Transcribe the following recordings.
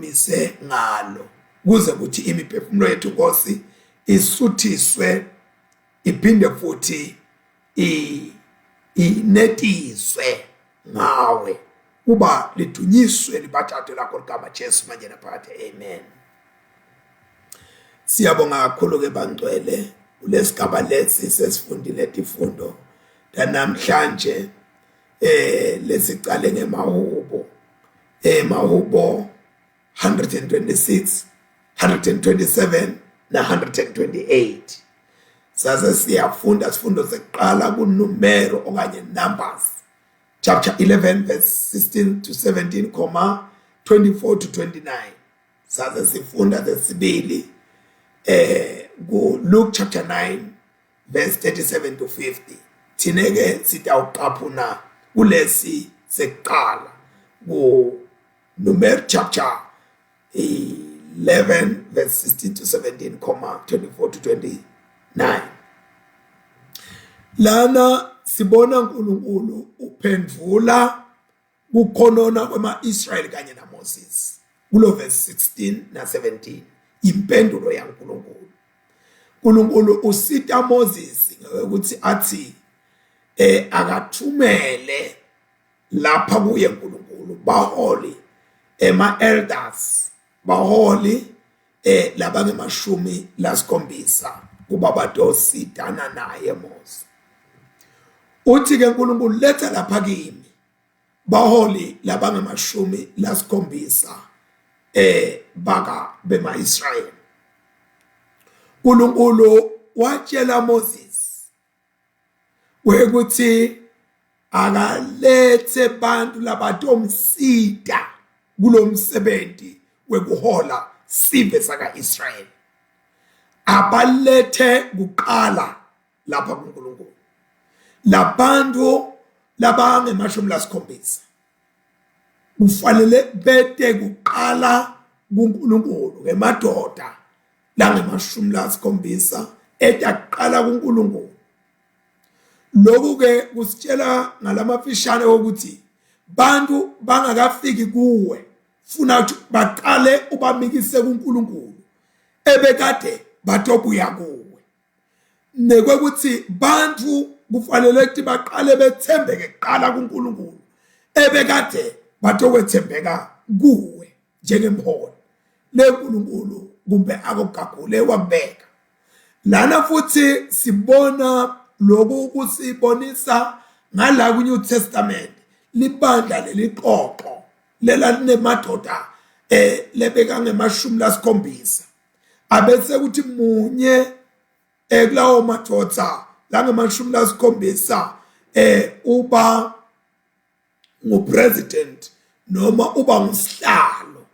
usikhulumise ngalo kuze kuthi imiphefumulo yethu Nkosi isuthiswe iphinde futhi inetiswe ngawe kuba lidunyiswe libathathe lakho ligama Jesu manje naphakade. Amen. Siyabonga kakhulu ke bangcwele kulesigaba lesi sesifundile tifundo namhlanje lesicale ngemahubo, emahubo 126, 127 na 128. Sase siyafunda sifundo sekuqala kunumero okanye Numbers chapter 11 verse 16 to 17 comma 24 to 29. Sase sifunda sesibili ku Luke chapter 9 verse 37 to 50. Thine ke sitawuqaphuna kulesi sekuqala ku Numeri chapter 11 verse 16 to 17 comma 24 to 29. Lana sibona uNkulunkulu uphendvula kukhonona kwema-Israyeli kanye naMoses kulo verse 16 na 17. Impendulo yaNkulunkulu, uNkulunkulu usita Moses ukuthi athi akathumele lapha kuye uNkulunkulu baholi ema elders, baholi labangemashumi lasikhombisa kuba batosidana naye Mose. Uthi ke uNkulunkulu letha lapha kimi baholi labangemashumi lasikhombisa baka bema-Israyeli. uNkulunkulu watshela Moses ukuthi akalethe bantu labatomsita kulomsebenzi wekuhola sive saka-Israyeli, abalethe kuqala lapha kuNkulunkulu labantu labangemashumi lasikhombisa kufanele bete kuqala kuNkulunkulu ngemadoda langemashumi lasikhombisa eta kuqala kuNkulunkulu. Lokhu ke kusitshela ngalamafishane ukuthi bantu bangakafiki kuwe funa ukuthi baqale ubamikise kuNkulunkulu ebekade batobuya kuwe, nekwekuthi bantu kufanele ukuthi baqale bethembeke kuqala kuNkulunkulu ebekade batokwethembeka kuwe njengemholi leNkulunkulu kumbe akugagule wakubeka lana. Futhi sibona lokhu kusibonisa ngala ku New Testament libandla leliqoqo lela linemadoda lebeka ngemashumi lasikhombisa, abese kuthi munye kulawo madoda langemashumi lasikhombisa uba ngupresident noma uba ngusihlalo,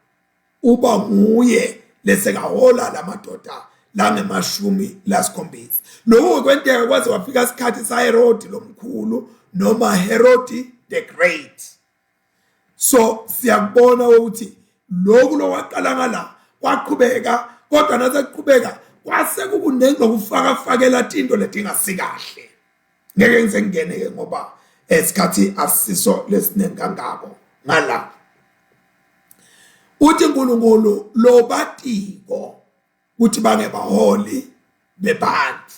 uba nguye lesekahola lamadoda langemashumi lasikhombisa. Lokhu kwenteka kwaze kwafika isikhathi saHerodi lomkhulu noma Herod the Great. So siyakubona ukuthi lokhu lokwaqala ngala kwaqhubeka, kodwa nasekuqhubeka kwase kukunengi lokufaka fakela tinto letingasikahle. Ngeke ngize ngingene ke ngoba esikhathi asiso lesiningi kangako ngala. Uthi uNkulunkulu lobatiko ukuthi bangebaholi bebantu.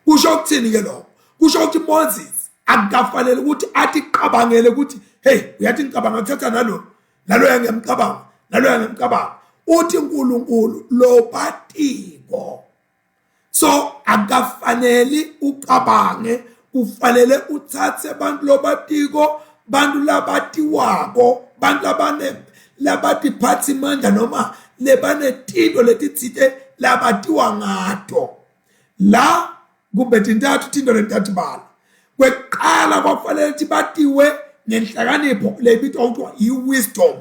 Kusho ukuthini ke lokho? Kusho ukuthi Moses akukafanele ukuthi athi qabangele ukuthi hey uyathi ngicabanga kuthatha nalo nalo yangiyamcabanga nalo yangiyamcabanga. Uthi uNkulunkulu lobatiko. So akukafanele ucabange, kufanele uthathe abantu lobatiko, bantu labatiwako, bantu labane labatiphatha imandla noma lebanetinto letitsite labatiwa ngato. La kumbe tintathu tinto letintathu bala. Kwekuqala kwafanele ukuthi batiwe ngenhlakanipho lebitwa kuthiwa i-wisdom.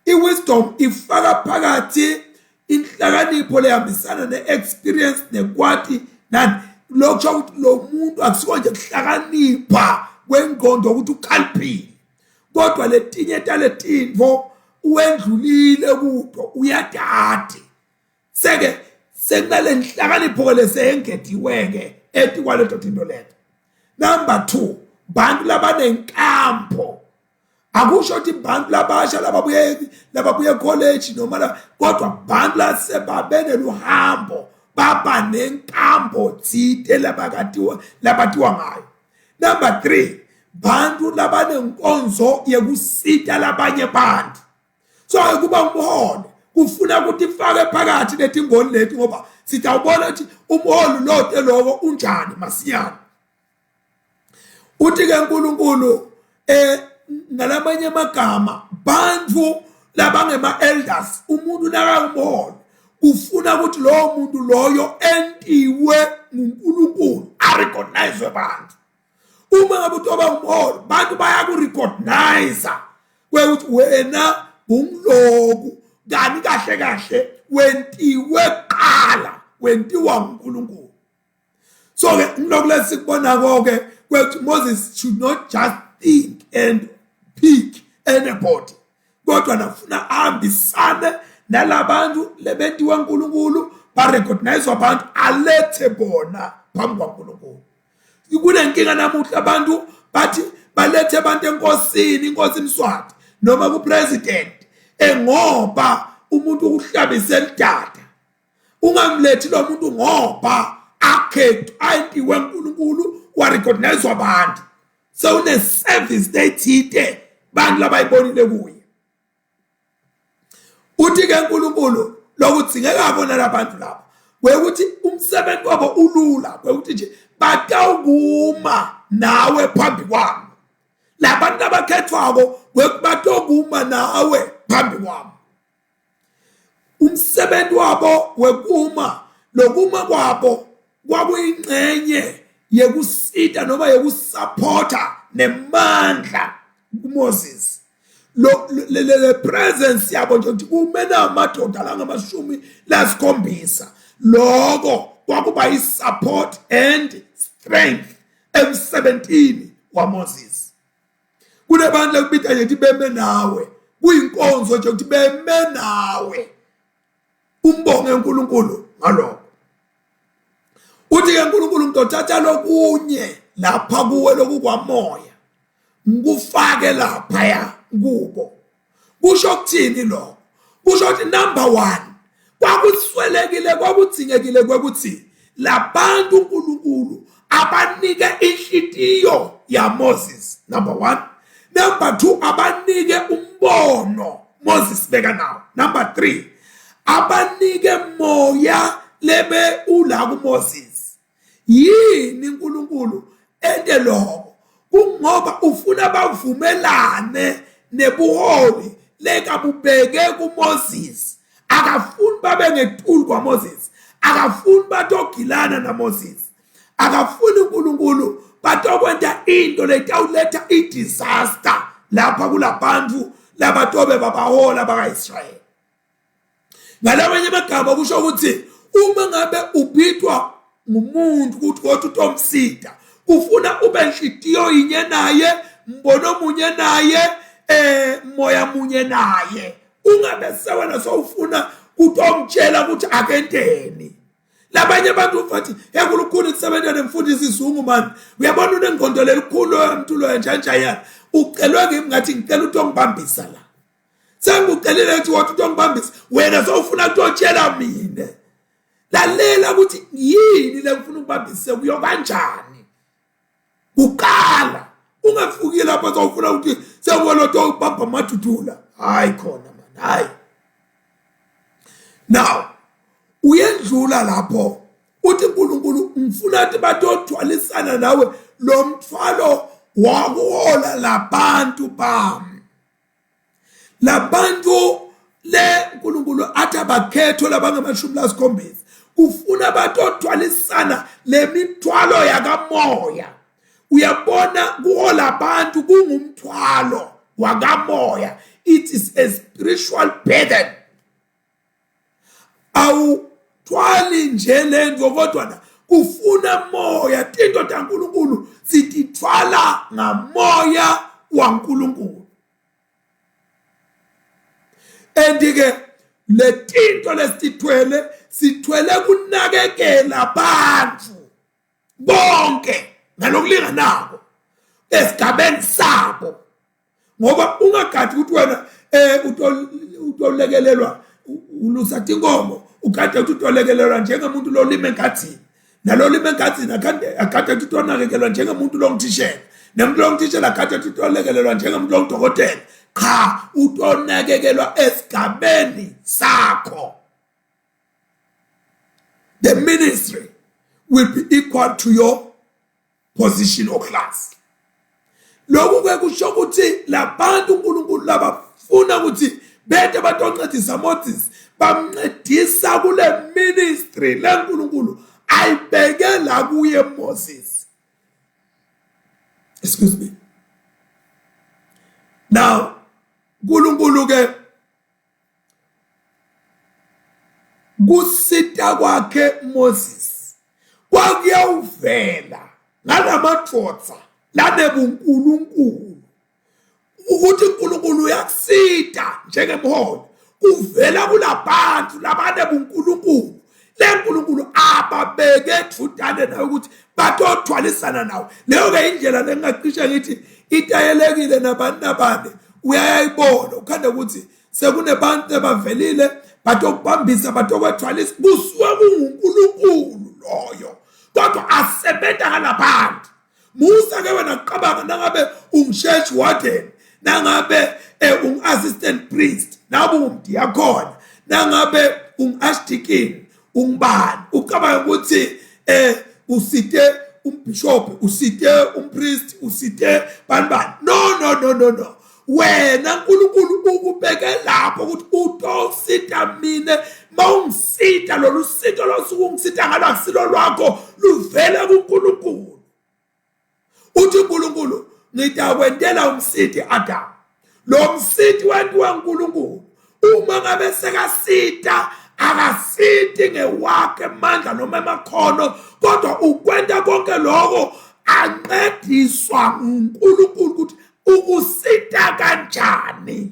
I-wisdom ifaka phakathi inhlakanipho lehambisana ne-experience nekwati nani. Lokho kusho ukuthi lo muntu akusiko nje kuhlakanipha kwengqondo ukuthi ukhaliphile, kodwa letinye taletintfo uwendlulile kuto, uyadade seke sekunale nhlakanipho ke leseyengediwe-ke etikwaleto tinto leto. Number 2, bantu labanenkampo. Akusho ukuthi bantu labasha lababuye lababuye college noma la, kodwa bantu lasebabe neluhambo baba nenkambo thite labakatiwa labatiwa ngayo. Number 3, bantu labanenkonzo yekusita labanye bantu. So kuba umholi kufuna ukuthi ifake phakathi letingoni leti ngoba sitawubona ukuthi umholi lote loko unjani masinyane. Uthi ke uNkulunkulu eh ngalamanye amagama bantu labangema elders umuntu nakangumholi ufuna ukuthi lowo muntu loyo entiwe nguNkulunkulu a recognize abantu. Uma ngabe utoba umholi bantu bayakurecognize kwekuthi wena ungloku kani kahle kahle wentiwe kuqala wentiwa nguNkulunkulu. So ke ngilokhu lesikubonako ke kwekuthi Moses should not just think and pick anybody kodwa nafuna ahambisane nalabantu lebentiwa uNkulunkulu ba recognize abantu alethe bona phambi kwaNkulunkulu. Kunenkinga namuhla abantu bathi balethe abantu enkosini, inkosi Mswati noma kupresident engoba umuntu ukuhlabise lidada. Ungamlethi lo muntu ngoba akhe ayintiwe uNkulunkulu wa recognize abantu. Sewune service lethite bantu labayibonile kuye. Uthi ke uNkulunkulu lokudzingeka bona labantu laba kwekuthi umsebenzi wabo ulula kwekuthi nje batawukuma nawe phambi kwami. Labantu abakhethwako kwekuthi batokuma nawe phambi kwami. Umsebenzi wabo wekuma lokuma kwabo kwakuyingxenye yekusita noma yekusupporta nemandla kuMoses. Lo le presence yabo nje ukuthi kume namadoda langamashumi lasikhombisa lokho kwakuba i-support and strength emsebentini waMoses. Kunebantu lekubita nje ukuthi beme nawe, kuyinkonzo nje ukuthi beme nawe, umbonge uNkulunkulu ngalokho. Uthi ke uNkulunkulu ngizothatha lokunye lapha kuwe lokukwamoya ngikufake laphaya kubo. Kusho ukuthini lokho? Kusho ukuthi number 1 kwakuswelekile kwakudzingekile kwekuthi labantu uNkulunkulu abanike inhlitiyo yaMoses number 1, number 2 abanike umbono Moses beka nawo, number 3 abanike moya lebe ula kuMoses. Yini uNkulunkulu ente lokho? Kungoba ufuna bavumelane nebuholi lekabubeke kuMoses. Akafuni babe ngetulu kwaMoses, akafuni batogilana naMoses, akafuni uNkulunkulu batokwenta into letawuletha i-disaster lapha kulabantu labatobe babahola bakaIsrayeli. Ngalamanye amagama kusho ukuthi uma ngabe ubitwa ngumuntu ukuthi kodwa utomsida kufuna ube nhliziyo yinye naye, mbono munye naye, moya munye naye. Ungabe sewena sowufuna kutomtshela ukuthi akenteni. Labanye abantu ufathi ekulukhuni kusebenza nemfundisi izungu mani, uyabona unengqondo lelikhulu emntu njanjayana ucelwe ngimi ngathi ngicela utongibambisa la. Sengikucelile ukuthi wathi utongibambisa wena sowufuna kutotshela mina. Lalela ukuthi yini le ngifuna ukubambise kuyo kanjani kuqala, ungafuki lapho sowufuna ukuthi sekuwena ubamba amadudula. Hayi khona man, hayi. Now uyendlula lapho uthi uNkulunkulu ngifuna ukuthi batothwalisana nawe lo mthwalo wakuhola labantu bami. Labantu le uNkulunkulu athi abakhethwe labangamashumi lasikhombisa kufuna batothwalisana le mithwalo yakamoya. Uyabona kuhola abantu kungumthwalo wakamoya, it is a spiritual burden. Awuthwali nje lento kodwa kufuna moya. Tinto taNkulunkulu sitithwala ngamoya waNkulunkulu. And ke letinto lesithwele sithwele kunakekela abantu bonke ngalokulinganako esigabeni sabo. Ngoba ungagadi ukuthi wena eh utolekelelwa ulusa tinkomo, ugade ukuthi utolekelelwa njengomuntu lolima engadini. Nalolima engadini akade ukuthi utonakekelwa njengomuntu longithishela. Nomuntu longithishela akade ukuthi utolekelelwa njengomuntu longudokotela. Cha, utonakekelwa esigabeni sakho. The ministry will be equal to your position or class. Lokhu ke kusho ukuthi labantu uNkulunkulu labafuna ukuthi bete batoncedisa Moses, bamncedisa kule ministry leNkulunkulu ayibeke la kuye Moses. Excuse me. Now uNkulunkulu ke kusita kwakhe Moses kwakuyawuvela ngalamadvodza lanebunkulunkulu ukuthi uNkulunkulu uyakusita njengemholi kuvela kulabantu labanebunkulunkulu lenkulunkulu ababeke edvudane nawe ukuthi batothwalisana nawe. Leyo ke indlela lengingacishe ngithi itayelekile nabantu nabane, uyayayibona ukhanda ukuthi sekunebantu abavelile batokubambisa batokwethwalisa, kusuke kunguNkulunkulu loyo kodwa asebenza ngalabantu. Musa ke wena kuqabanga nangabe ungu-church warden, nangabe ungu-assistant priest, nabe ungumdiyakhona, nangabe ungu-archdeacon, ungubani, ucabanga ukuthi usite umbishop, usite umpriest, usite bani bani. No, no, no, no, no. Wena uNkulunkulu ukubeke lapho ukuthi utosita mina. Mawungisita lolu sito losuku ungisita ngalo akusilo lwakho, luvela kuNkulunkulu. Uthi uNkulunkulu ngitakwentela umsiti Adam. Lo msiti wentiwa uNkulunkulu. Uma ngabe sekasita akasiti ngewakhe amandla noma emakhono, kodwa ukwenta konke lokho ancediswa nguNkulunkulu ukuthi ukusita kanjani.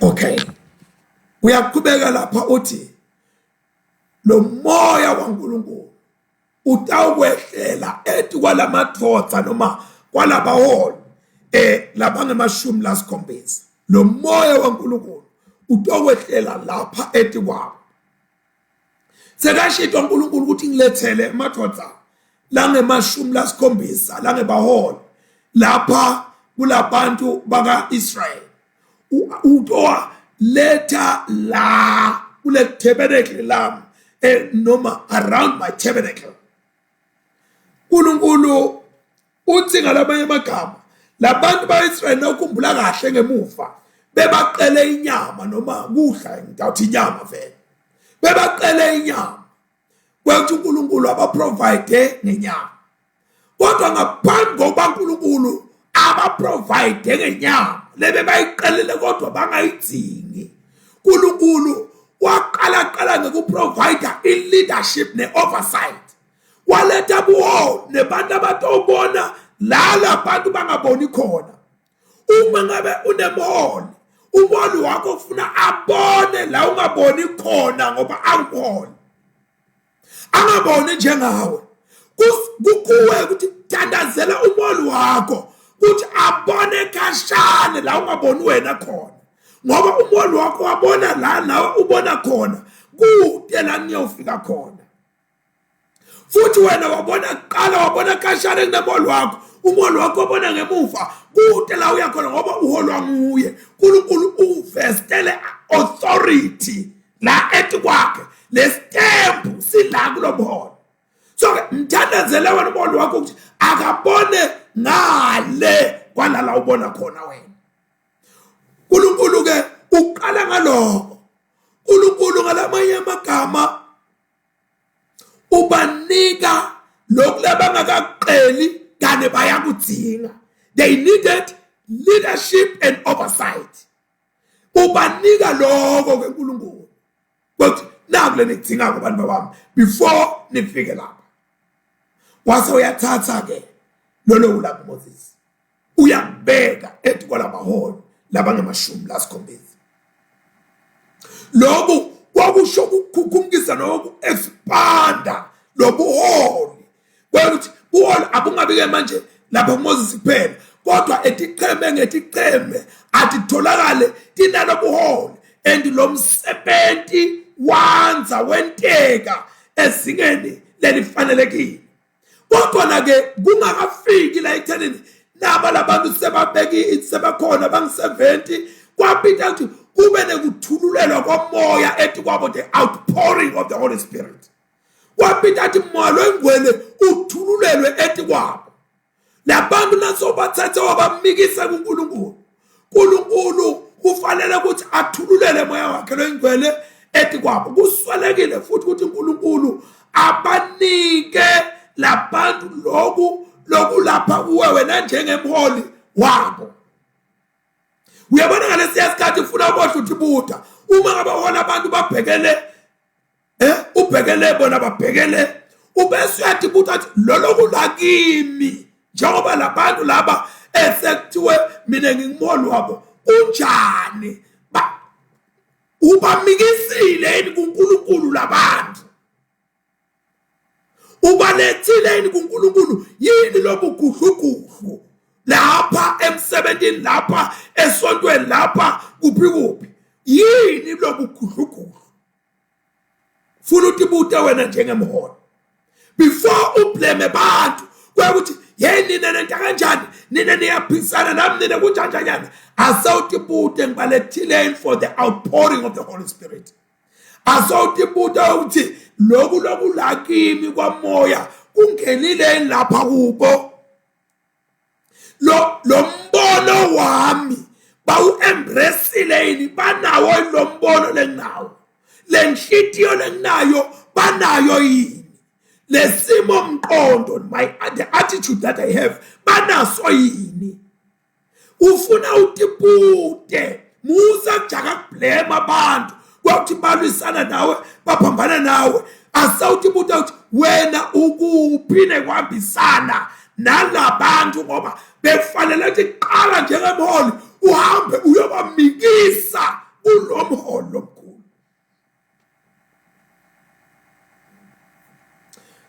Okay, uyaqhubeka lapha uthi lo moya waNkulunkulu utawukwehlela ethi kwalamadvodza noma kwalabaholi labangemashumi lasikhombisa. Lo moya waNkulunkulu utokwehlela lapha ethi kwabo. Sekashito uNkulunkulu ukuthi ngilethele amadvodza langemashumi lasikhombisa langebaholi lapha kulabantu baka-Israyeli. Utowa letha la kule tabernacle lami, noma around my tabernacle. uNkulunkulu uthi ngalamanye amagama labantu ba-Israyeli nawukhumbula kahle ngemuva bebaqele inyama noma kudla, ngitawuthi inyama vele, bebaqele inyama kwethu uNkulunkulu abaprovide ngenyama. Kodwa ngaphambi kokuba uNkulunkulu abaprovide ngenyama lebe bayiqelele kodwa bangayidzingi, uNkulunkulu waqala qala ngokuprovide i-leadership ne-oversight. Waletha buholi nebantu abatobona la labantu bangaboni khona. Uma ngabe unemholi, umholi wakho ufuna abone la ungaboni khona ngoba awuholi, angaboni njengawe. Kukuwe ukuthi thandazela umholi wakho ukuthi abone khashane la ungaboni wena khona, ngoba umholi wakho wabona la nawe ubona khona kude la niyofika khona. Futhi wena wabona kuqala, wabona khashane kunemholi wakho. Umholi wakho wabona ngemuva kude la uya khona ngoba uholwa nguye. uNkulunkulu uvestele authority la ethi kwakhe lesitembu sila kulo mholi. So ke mthandazele wena umholi wakho ukuthi akabone ngale kwalala ubona khona wena. uNkulunkulu ke uqala ngalokho. uNkulunkulu ngalamanye amagama ubanika lokhu labangakakuqeli kane bayakudzinga. They needed leadership and oversight. Ubanika lokho ke uNkulunkulu ukuthi naku lenikudingako bantu bami before nifike lapha. Wase uyathatha ke lolo ulapho Moses, uyakubeka ethi kwalabaholi labangamashumi lasikhombisa. Lokhu kwakusho ukukhukhumkisa noku-expanda lobuholi, kwekuthi buholi abungabi ke manje lapha kuMoses kuphela kodwa eticheme ngeticheme atitholakale tinalobuholi and lo msebenzi wanza wenteka ezingeni lelifanelekile. Kodwa ke kungakafiki la ekuthenini naba labantu sebabeki sebakhona bangu-70 kwapita ukuthi kube nekuthululelwa komoya ethi kwabo, the outpouring of the Holy Spirit. Kwapita athi moya loyingcwele uthululelwe ethi kwabo labantu nasobathathe wabamikisa kuNkulunkulu. uNkulunkulu kufanele ukuthi athululele moya wakhe loyingcwele ethi kwabo. Kuswelekile futhi ukuthi uNkulunkulu abanike labantu loku lokulapha kuwe wena njengemholi wabo. Uyabona ngalesiya sikhathi ufuna ubohle uthi buda uma ngabe hola abantu babhekele ubhekele bona babhekele, ubese uyathi buda athi lolo kulakimi njengoba labantu laba esekuthiwe mina ngingumholi wabo kunjani, ubamikisile yini kuNkulunkulu labantu, ubalethile yini kuNkulunkulu, yini lobugudluguhlu lapha emsebenzini, lapha esontweni, lapha kuphi kuphi, yini lobugudluguhlu? Funa utibute wena njengemholi before ublame abantu kwekuthi hey nina nenta kanjani, nina niyaphikisana nami, nina kunjanjanyana. Asewutibute ngibalethile for the outpouring of the Holy Spirit. Asewutibuta ukuthi lokhu lokulakimi kwamoya kungenile lapha kubo, lo mbono wami bawu-embraceile yini, banawo lo mbono lenginawo, le nhlitiyo lenginayo banayo yini, lesimo mqondo, my the attitude that I have banaso yini. Ufuna utibute, musa kujaka kublame abantu kwakuthi balwisana nawe baphambana nawe. Asawutibuta ukuthi wena ukuphi nekuhambisana nalabantu, ngoba bekufanele ukuthi kuqala njengemholi uhambe uyobamikisa kulo mholi lomkhulu.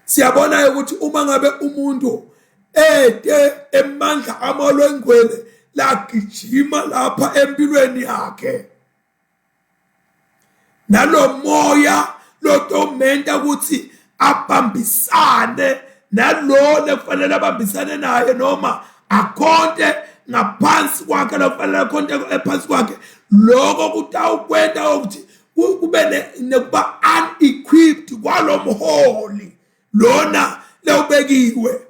Siyabona ukuthi uma ngabe umuntu ede emandla amalwengwele lagijima lapha empilweni yakhe, nalomoya lotomenta ukuthi abambisane nalona kufanele abambisane naye noma akhonte ngaphansi kwakhe lokufanele akhonte ephansi kwakhe, lokho kutawukwenta ukuthi kube nekuba unequipped kwalomholi lona lewubekiwe.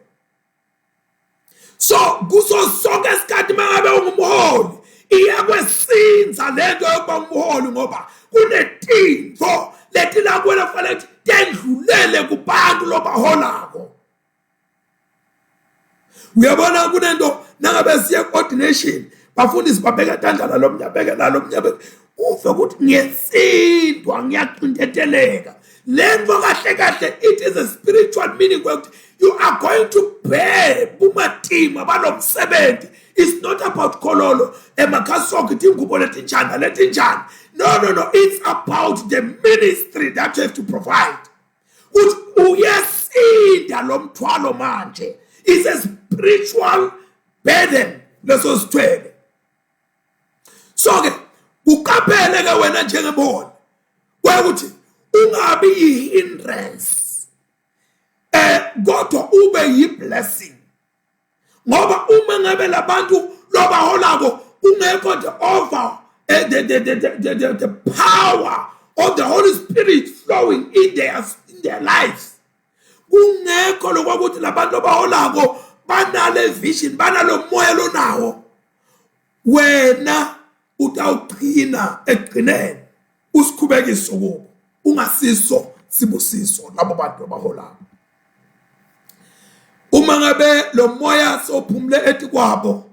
So kuso sonke isikhathi mangabe ungumholi iyakwesinza lento yokuba umholi, ngoba kunetinto letilakwela kufanele ukuthi tendlulele kubantu lobaholako. Uyabona kunento nangabe siye ku-ordination bafundisi babeka tandla lalo mnye abeke lalo mnye abeke, uve ukuthi ngiyesindwa ngiyaqindeteleka. Le nto kahle kahle it is a spiritual meaning kwekuthi you are going to bear bumatima balomsebenzi. It's not about kololo emakhasokho tingubo letinjani letinjani, no no no, it's about the ministry that you have to provide. Ukuthi uyesinda lo mthwalo manje is a spiritual burden leso sithwele. So ke uqaphele ke wena njengebona ukuthi ungabi yi-hindrance kodwa ube yi-blessing, ngoba uma ngabe labantu lobaholako kungekho the over the power of the Holy Spirit flowing in their lives, kungekho lokwakuthi labantu abaholako banale vision, banalo moya lonawo, wena utawugcina ekugcineni usikhubekiso kubo, ungasiso sibusiso labo bantu abaholako. Uma ngabe lo moya sophumule ethi kwabo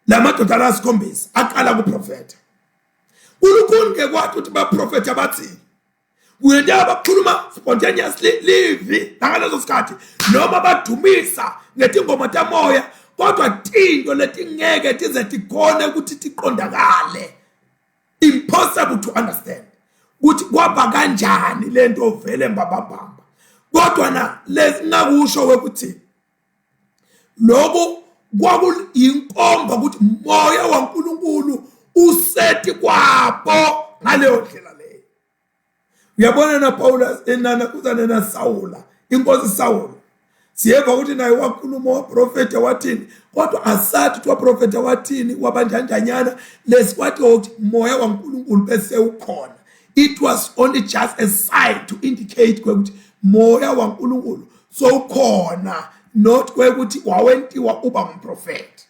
lamadoda lasikhombisa aqala kuprofetha, kulukhuni ke kwathi ukuthi baprofetha bathini, kuyenteka bakhuluma spontaneously livi ngaleso sikhathi noma badumisa ngetingoma tamoya, kodwa tinto letingeke tize tikhone ukuthi tiqondakale, impossible to understand ukuthi kwaba kanjani lento vele mbabambamba. Kodwa na lesingakusho ukuthi Lokhu kwakuyinkomba ukuthi moya waNkulunkulu useti kwabo ngaleyo ndlela leyo. Uyabona na Paulus enana kuzane na Sawula, inkosi Sawula. Siyeva ukuthi naye wakhuluma waprofetha wathini, kodwa asathi ukuthi waprofetha wathini wabanjanjanyana lesikwathi ukuthi moya waNkulunkulu bese ukhona. It was only just a sign to indicate ukuthi moya waNkulunkulu sowukhona, not kwekuthi wawentiwa uba ngumprofethi.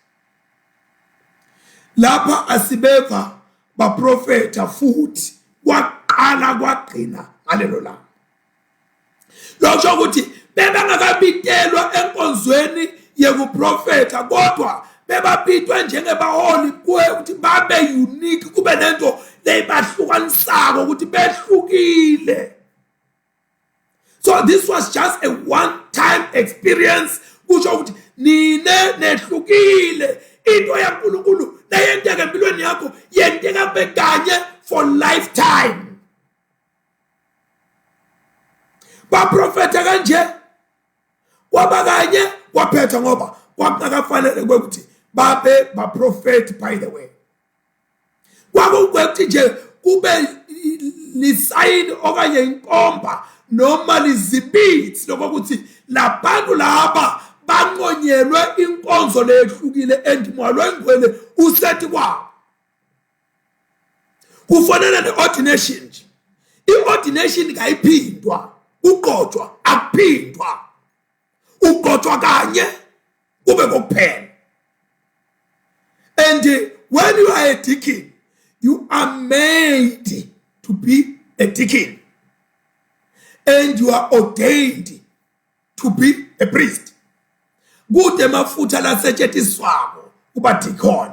Lapha asibeva baprofetha futhi kwaqala kwagcina ngalelo langa. Lokho ukuthi bebangakabitelwa enkonzweni yekuprofetha, kodwa bebabitwa njengebaholi kuwe ukuthi babe unique, kube nento leyibahlukanisako ukuthi behlukile. So this was just a one time experience, kusho ukuthi nine nehlukile. Into yaNkulunkulu neyenteka empilweni yakho yenteka kube kanye for lifetime. Baprofetha kanje kwaba kanye kwaphetha, ngoba kwakungakafanele kwekuthi babe baprofethi. By the way, kwakukwekuthi nje kube lisayini okanye inkomba noma lizibithi lokuthi labantu laba banqonyelwe inkonzo lehlukile endimwalo engcwele usethi kwabo. Kufanele ne-ordination nje, i-ordination kayiphindwa, kugqotshwa akuphindwa, ugqotshwa kanye kube kokuphela. And when you are a deacon, you are made to be a deacon and you are ordained to be a priest. Kude amafutha lasetshentiswako kuba deacon,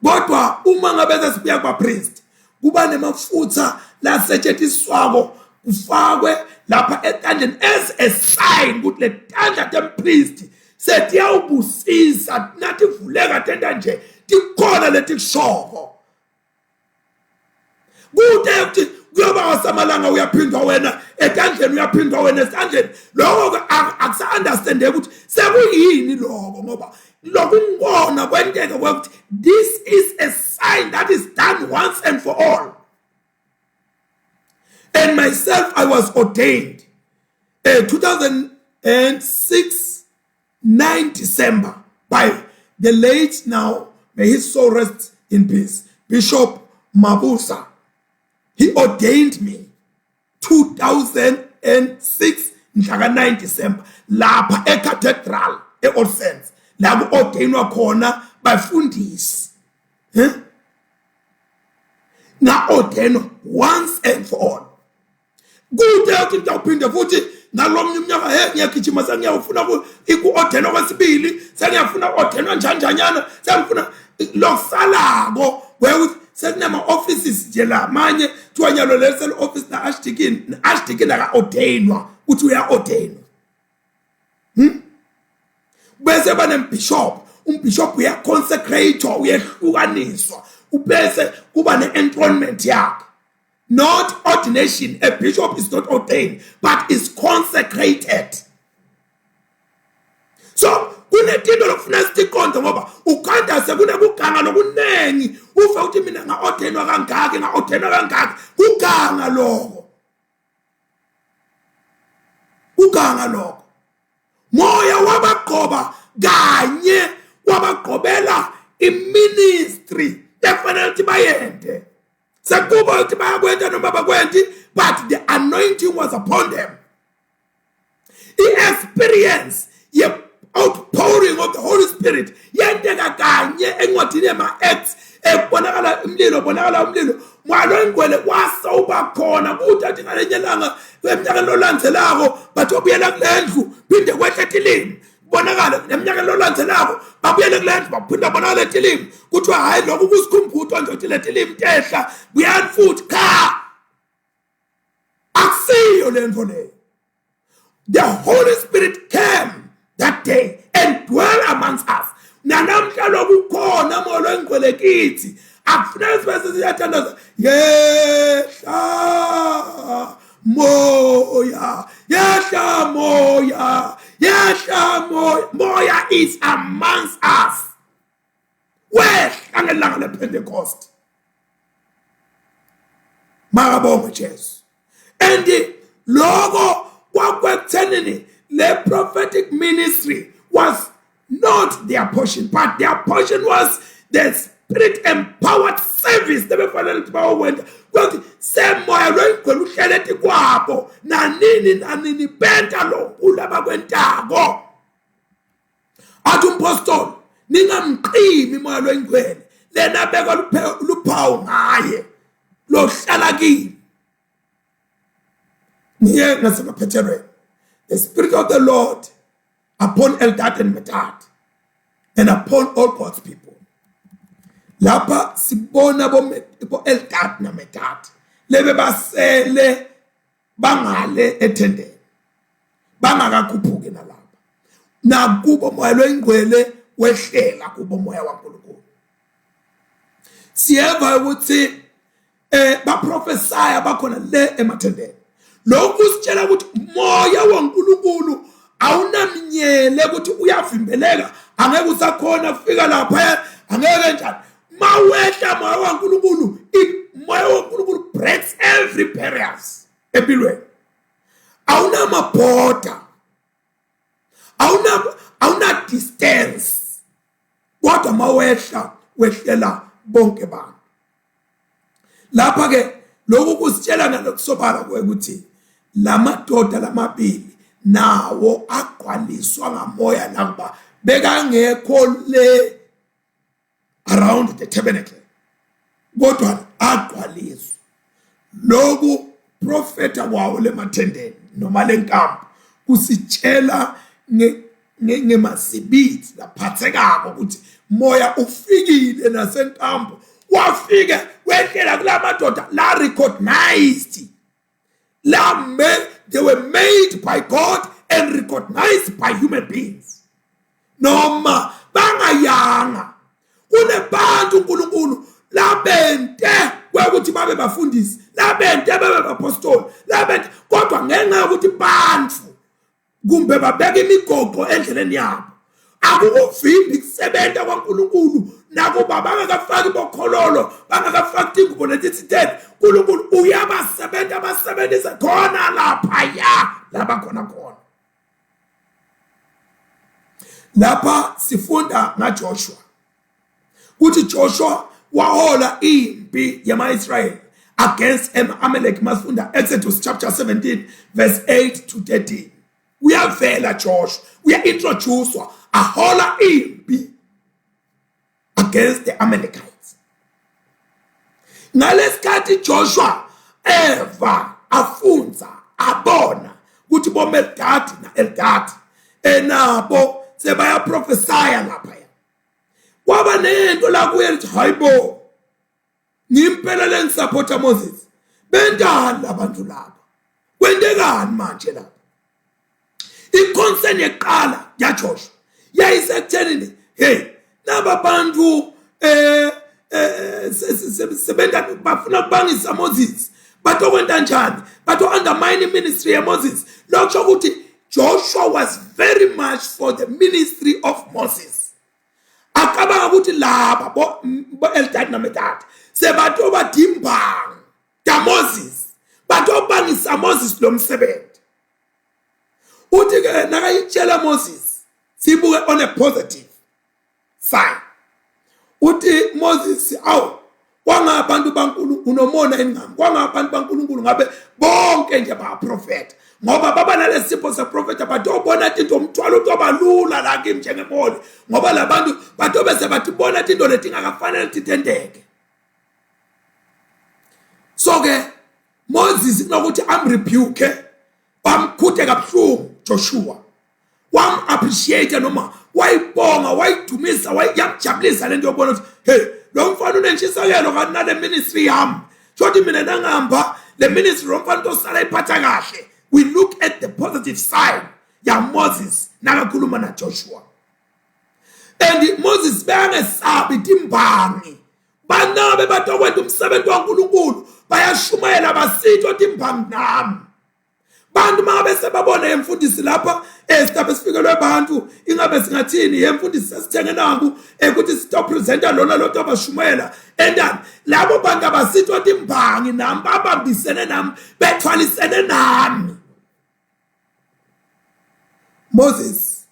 kodwa uma ngabe sesibuya kuba priest kuba nemafutha lasetshentiswako kufakwe lapha etandleni as a sign ukuthi le tandla tempriest setiyawubusisa nativuleka tenta nje tikhona letikushoko. Kude ukuthi kuyoba wasamalanga uyaphindwa wena etandleni, uyaphindwa wena esandleni. Lokho akusa-understandeki ukuthi sekuyini lokho, ngoba lokungibona kwenteka kwekuthi this is a sign that is done once and for all. And myself, I was ordained 2006 9 December by the late, now may his soul rest in peace, Bishop Mabusa. He ordained me 2006 mhla ka-9 December lapha eCathedral e-All Saints, la ku-ordainwa khona bafundisi. Nga-ordainwa once and for all. Kude ukuthi ngitawuphinde futhi ngalomnye umnyaka, he ngiyagijima sengiyawufuna iku-ordainwa kwesibili, sengiyafuna u-ordainwa njanjanyana, sengifuna lokusalako kwekuthi sekunama-offices nje lamanye kuthiwa nyalo leli seli-office na-archdeacon, ne-archdeacon aka-ordainwa ukuthi uya-ordainwa. Bese banembishop, umbishop uyaconsecrate, uyehlukaniswa, ubese kuba ne-enthronement yakhe. Not ordination. A bishop is not ordained, but is consecrated. So kunetinto lokufuna sitiqonde, ngoba ukhanda sekunekuganga lokunengi, ufe ukuthi mina nga-ordainwa kangaki, nga-ordainwa kangaki. Kuganga lokho, kuganga lokho. Moya wabagqoba kanye, wabagqobela iministry ekufanele ukuthi bayende. Sekuba ukuthi bayakwenta noma bakwenti, but the anointing was upon them. I-experience ye-outpouring of the Holy Spirit yenteka kanye encwadini yema-Acts, ekubonakala umlilo, bonakala umlilo mwalo ingcwele wase uba khona. Kuthi athi ngalenye ilanga eminyakeni lolandzelako bathi obuyela kule ndlu, phinde kwehle tilimi, bonakala. Neminyakeni lolandzelako babuyele kule ndlu, baphinde bonakala etilimi. Kuthiwa hhayi, lokhu kusikhumbutwa nje ukuthi le tilimi tehla, buyani futhi. Cha, akusiyo le nto leyo. The Holy Spirit came that day and dwell amongst us. Nanamhla lokukhona molo engcwele kithi, akufuneki sibe sesiyathandaza yehla moya, yehla moya, yehla moya. Moya is amongst us. Wehla ngelanga lePentecost. Makabongwe Jesu. And lokho kwakwekuthenini le prophetic ministry was not their portion, but their portion was the spirit empowered service lebefanele ukuthi bayokwenta ukuthi semoya loyigcwele uhlele etikwabo nanini nanini benta lokhu labakwentako. Athi umpostoli ningamqimi moya loyingcwele lena beka luphawu ngaye lohlala kini. Niye ngasemaphethelweni, the spirit of the Lord upon Eldad and Medad and upon all God's people. Lapha sibona bo Eldad na Medad lebe basele bangale ethendeni bangakakhuphuki nalapha, nakubo moya loyingcwele wehlela kubo moya waNkulunkulu. Siyeva ukuthi baprofesaya bakhona le emathendeni. Lokhu kusitshela ukuthi moya waNkulunkulu awunamnyele ukuthi uyavimbeleka, angeke usakhona kufika lapha, angeke njani. Mawehla moya waNkulunkulu, moya waNkulunkulu breaks every barriers empilweni. Awunamabhoda, awuna distance, kodwa mawehla wehlela bonke bantu. Lapha ke lokhu kusitshela nalokusobala ukuthi lamadoda lamabili nawo agqwaliswa ngamoya nakuba bekangekho le around the tabernacle, kodwa agqwaliswa. Lokhu profeta kwawo lemathendeni noma lenkampu kusitshela ngemazibithi laphathekako ukuthi moya ufikile nasenkampu, wafike wehlela kulamadoda la recognized, la men, they were made by God and recognized by human beings. Noma bangayanga kunebantu uNkulunkulu labente kwekuthi babe bafundisi, labente babe bapostoli, labente, kodwa ngenxa yokuthi bantu kumbe babeka imigoqo endleleni yabo, akukuvimbi kusebenza kwaNkulunkulu. Nakuba bangakafaki bokhololo, bangakafaki tingubo letitsiteni, uNkulunkulu uyabasebenza, abasebenzise khona laphaya laba khona khona. Lapha sifunda ngaJoshua kuthi Joshua wahola impi yama-Israyeli against Amalek. Masifunda Exodus chapter 17 verse 8 to 13, uyavela Joshua, uya-introducewa ahola impi against the Amalekites. Ngalesikhathi Joshua eva afunza abona ukuthi boMeldad naEldad enabo sebayaprofesaya lapha, kwaba nento la kuye lithi hayibo, ngimpela lengisupporta Moses, bentani labantu laba, kwentekani manje lapha? I-concern yeqala yaJoshua yayisekuthenini, hey, laba bantu sebenta bafuna kubangisa Moses, batokwenta njani, bato undermine ministry ya Moses. Lokho ukuthi Joshua was very much for the ministry of Moses. Acabanga ukuthi laba bo Eldad naMedad sebatoba dimbang da Moses, batobangisa Moses lo msebenzi. Uthi ke nakayitshela Moses, sibuke on a positive side, uthi Moses, awu kwangabantu baNkulunkulu unomona engami, kwangabantu baNkulunkulu ngabe bonke nje baprofeta, ngoba baba nalesipho seprofeta, batobona tinto umthwalo utobalula la kimi njengemholi, ngoba labantu batobe sebatibona tinto letingakafanele titenteke. So ke Moses kunokuthi amrebuke, wamkhuthe kabuhlungu Joshua, wam-appreciate noma wayibonga, wayidumisa, yamjabulisa lento yokubona ukuthi hey, lo mfana unentshisekelo kanti nale ministry yami, shothi mina nangihamba le ministry lo mfana tosala iphatha kahle. We look at the positive side ya Moses nakakhuluma na Joshua. And Moses bekangesabi timbangi, banabe batokwenta umsebenzi waNkulunkulu, bayashumayela basitho timbangi nami. Bantu mangabe sebabona yemfundisi lapha esitabe sifikelwe abantu ingabe singathini yemfundisi sesithenge nangu ekuthi sito presenta lona lo tabashumayela endani labo bantu abasitwa timbangi nami babambisene nami bethwalisene nami. Moses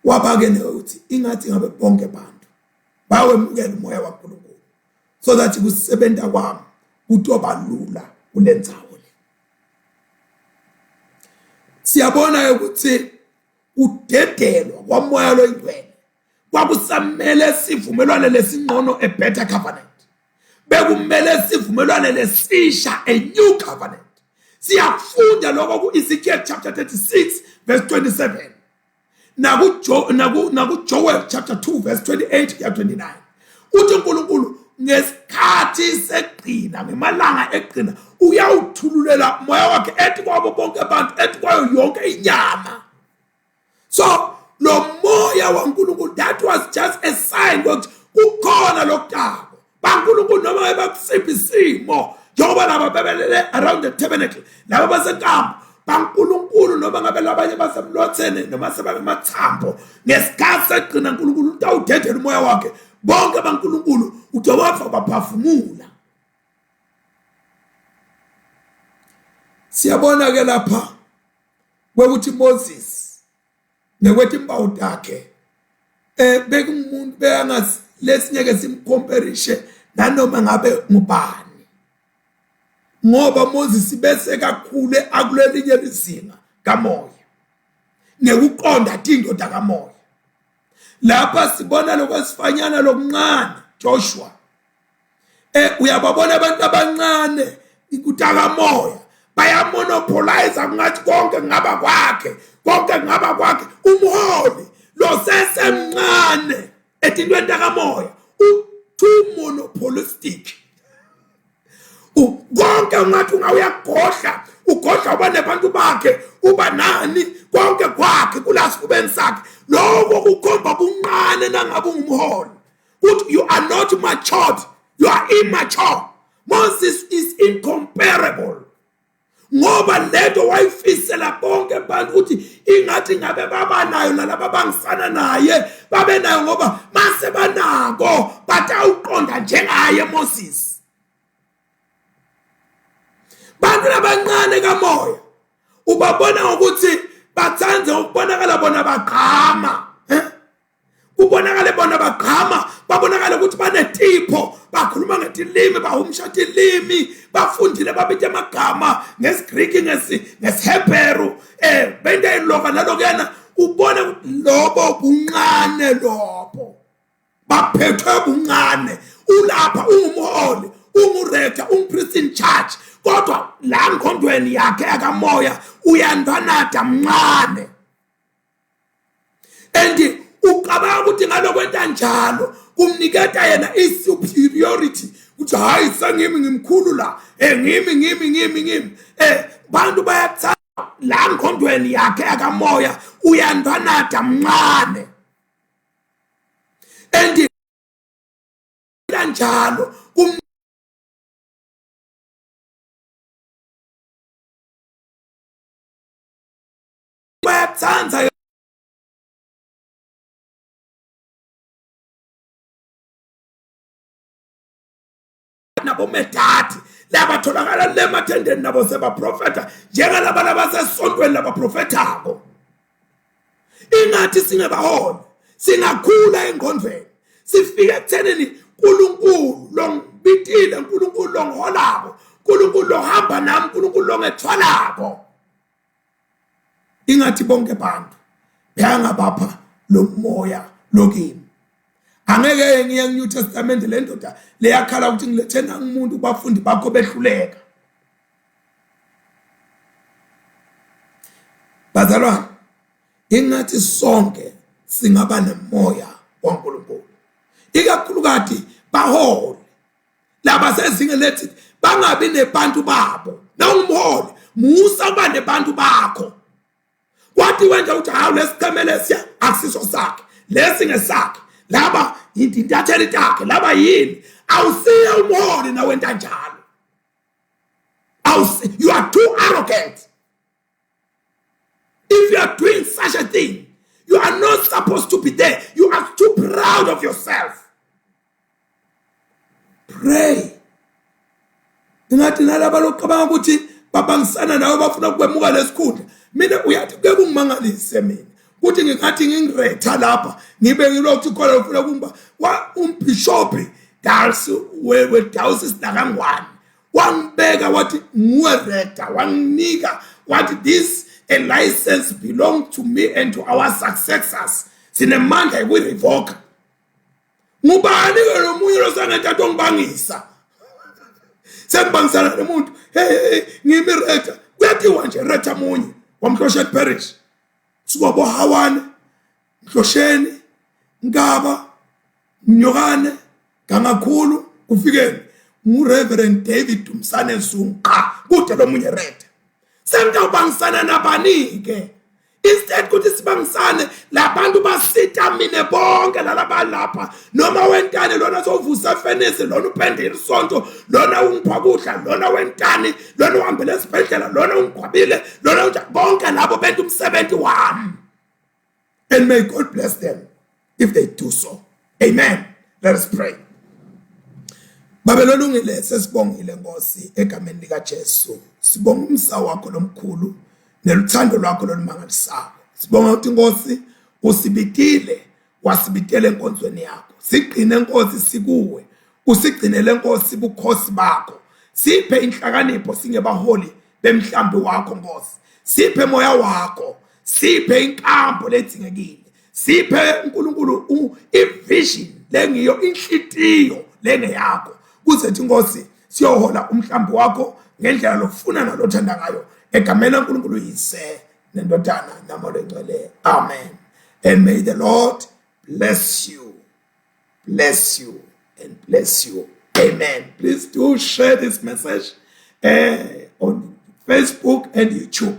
wabake ukuthi ingathi ngabe bonke bantu bawemukela umoya waNkulunkulu so that kusebenza kwami kutoba lula kulendzawo le. Siyabona ukuthi kudedelwa kwamoya loyingcwele kwakusamele sivumelwane lesingcono, a better covenant. Bekumele sivumelwane lesisha, a new covenant. Siyakufunda lokho ku-Ezekiel chapter 36 verse 27 nakuJoel chapter 2 verse 28 kuya 29. Uthi uNkulunkulu ngesikhathi segcina, ngemalanga egcina, uyawuthululela moya wakhe ethi kwabo bonke abantu, ethi kwayo yonke inyama. So lo moya waNkulunkulu, that was just a sign ukuthi kukhona lokutako baNkulunkulu noma bakusiphi isimo, njengoba laba bebelele around the tabernacle, laba basenkampu baNkulunkulu, noma ngabe labanye basemlotheni noma sebangemathambo, ngesikhathi segcina uNkulunkulu utawudedela umoya wakhe bonke baNkulunkulu uJehova baphafumula. Siyabona ke lapha kwekuthi Moses nekwetimpawu takhe bekumuntu beyangazi lesinyeke simcomparishe nanoma ngabe ngubani, ngoba Moses bese kakhule akulelinye lizinga kamoya ngekuqonda tindoda kamoya. Lapha sibona lokwesifanyana lokuncane Joshua, uyababona abantu abancane ikutakamoya bayamonopolize, kungathi konke kungaba kwakhe, konke kungaba kwakhe. Umholi lo sesemncane etintweni takamoya u-too monopolistic, konke ungathi ungawuyagodla, ugodla uba nebantu bakhe, uba nani konke kwakhe kulasifubeni sakhe. Lokho kukhomba buncane nangabe ungumholi, ukuthi you are not matured, you are immature. Moses is incomparable, ngoba lento wayifisela bonke abantu ukuthi ingathi ngabe baba nayo nalaba bangisana naye babe nayo, ngoba mase banako batawuqonda njengaye Moses. Bantu labancane kamoya ubabona ngokuthi bathande ukubonakala bona bagqama, kubonakale bona bagqama, babonakale ukuthi banetipho, bakhuluma ngetilimi, bahumsha tilimi, bafundile, babita amagama ngesiGriki, ngesiHebheru, bento eyiloka nalokuyana. Ubone lobo buncane, lobo baphethwe buncane. Ulapha ungumholi, ungurector, ungupriest in charge, kodwa la ngqondweni yakhe yakamoya uyantwanada mncane, and ucabanga ukuthi ngalokwenta njalo kumniketa yena i-superiority, ukuthi hayi sengimi ngimkhulu la, ngimi ngimi ngimi ngimi. Bantu bayathanda la ngqondweni yakhe yakamoya uyantwanada mncane, and kanjalo bayathanda nabomedadi labatholakala le mathendeni nabo sebaprofetha njengalaba labasesontweni labaprofethako. Ingathi singebaholi singakhula engqondweni, sifike ekuthenini uNkulunkulu longibitile, uNkulunkulu longiholako, uNkulunkulu lohamba nami, uNkulunkulu longethwalako. Ingathi bonke bantu beyangabapha lo moya lokimi. Angeke ngiye New Testament, le ndoda leyakhala ukuthi ngilethe nangumuntu kubafundi bakho behluleka. Bazalwane, ingathi sonke singaba nemoya waNkulunkulu, ikakhulukati baholi laba sezingeni lethi bangabi nebantu babo. Nawungumholi musa uba nebantu bakho, kwathi wenza ukuthi hawu lesicheme lesiya akusiso sakhe, lesi ngesakhe, laba intatheli takhe, laba yini. Awusiye umholi nawenta njalo, you are too arrogant. You are not supposed to be there. You are too proud of yourself. Pray. Ingathi nalaba lokucabanga ukuthi babangisana nawe bafuna ukwemuka lesikhundla. Mina uyathi kuke kungimangalise mina. Kuthi ngingathi ngingiretha lapha ngibe ngilokhu khona ufuna kumba wa umbishophi Dals we we diocese nakangwane wangibeka wathi nguwe rector wanginika wathi this a license belong to me and to our successors sinemandla yokuyirevoka ngubani ke lo munye losangenta ongibangisa sengibangisana nomuntu hey hey ngimi rector kuyathiwa nje rector munye wamhlosheni parish suka bohawane mhlosheni nkaba mnyokane gangakhulu kufikeni nguReverend David Dumsane Zungu qha kude lomunye rector sengitawubangisana nabani-ke instead ukuthi sibangisane labantu basita mina bonke lalaba lapha noma wentani lona sovusa fenisi lona upende isonto lona ungipha kudla lona wentani lona uhambele esibhedlela lona ungigwabile lona bonke labo benta umsebenzi wami. And may God bless them if they do so. Amen. Let us pray. Babe lolungile sesibongile Nkosi egameni lika Jesu. Sibonga umsa wakho lomkhulu neluthando lwakho lolumangalisako. Sibonga ukuthi Nkosi usibitile wasibitela enkonzweni yakho. Sigcine Nkosi sikuwe. Usigcinele Nkosi bukhosi bakho. Siphe inhlakanipho singebaholi bemhlambi wakho Nkosi. Siphe moya wakho. Siphe inkambo ledzingekile. Siphe uNkulunkulu ivision lengiyo inhlitiyo lengeyakho. Kuze thi Nkosi siyohola umhlambi wakho ngendlela lofuna nalothanda ngayo. Egameni laNkulunkulu yise nendodana namoya ongcwele. Amen. And may the Lord bless you. Bless you and bless you. Amen. Please do share this message on Facebook and YouTube.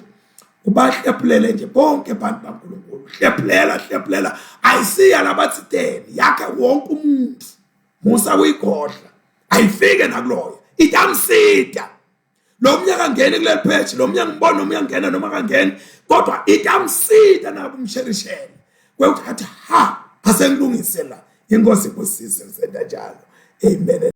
Ubahlephulele nje bonke abantu baNkulunkulu. Hlephulela, hlephulela. Ayisiya labathiteni yakhe wonke umuntu. Musa kuyigodla. Ayifike nakuloyo. Itamsita. Lo mnyaka angene kuleli page, lo mnyaka ngibona noma uyangena noma kangeni, kodwa itamsita nakumsherishele. Kwekuthi athi ha, asengilungise la. Inkosi ibusise ngisenta njalo. Amen.